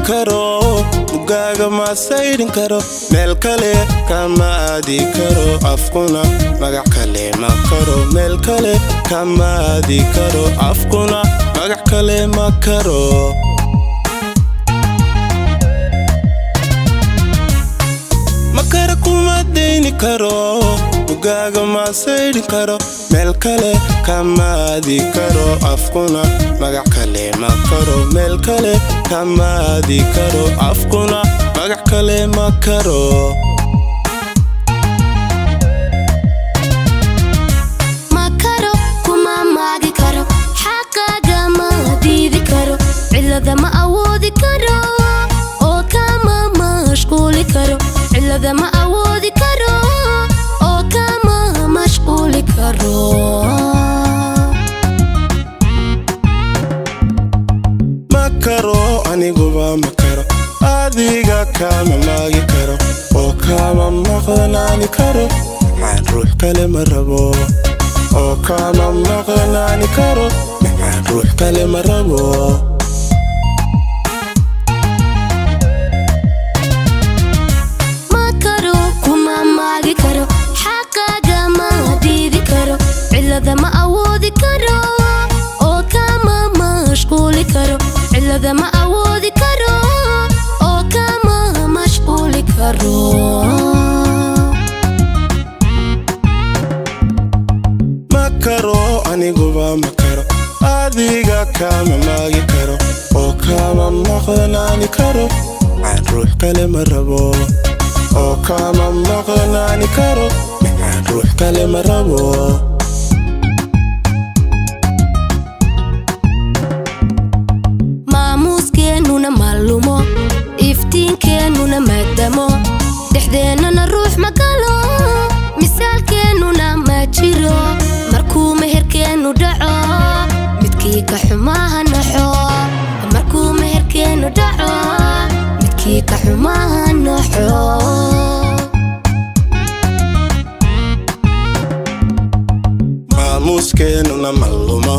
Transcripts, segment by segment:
karo, mugaaga ma saydhin karo, meel kale kama aadi karo, afkuna magac kale ma karo. Meel kale kama aadi karo, afkuna magac kale ma karo. Makara kuma dayni karo, mugaaga ma saydhin karo, meel kale kama aadi karo, afkuna magac kale ma karo. Meel kale kama aadi karo, afkuna magac kale ma karo. Ma karo, kuma maagi karo, xaqaaga ma diidi karo, cilada ma awoodi karo oo kama mashquuli karo. Cilada ma awoodi karo oo kama mashquuli karo. Ma karo, aniguba ma karo, adiga kama maagi karo oo kama maqnaani karo. Maxaan ruux kale ma rabo oo kama maqnaani karo. Maxaan ruux kale ma rabo. Ma karo, kuma maagi karo, xaqaaga ma diidi karo, cilada ma awoodi karo oo kama mashquuli karo. Cilada ma awoodi karo oo kama mashquuli karo. Ma karo, aniguba ma karo, adiga kama maagi karo oo kama maqnaani karo. Maxaan ruux kale ma rabo oo kama maqnaani karo. Maxaan ruux kale ma rabo. Maamuuskeennuna ma lumo, iftiinkeennuna ma damo, dhexdeennana ruux ma galo, misaalkeennuna ma jiro. Markuu meherkeennu dhaco, midkii ka xumaha naxo. Markuu meherkeennu dhaco, midkii ka xumaha naxo. Maamuuskeenuna ma lumo,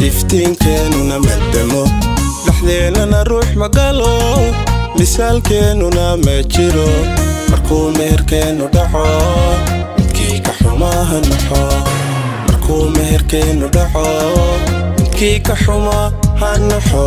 iftiinkeennuna ma damo, dhexdeennana ruux ma galo, misaalkeennuna ma jiro. Markuu meherkeennu dhaco, midkii ka xumaa ha naxo. Markuu meherkeennu dhaco, midkii ka xumaa ha naxo.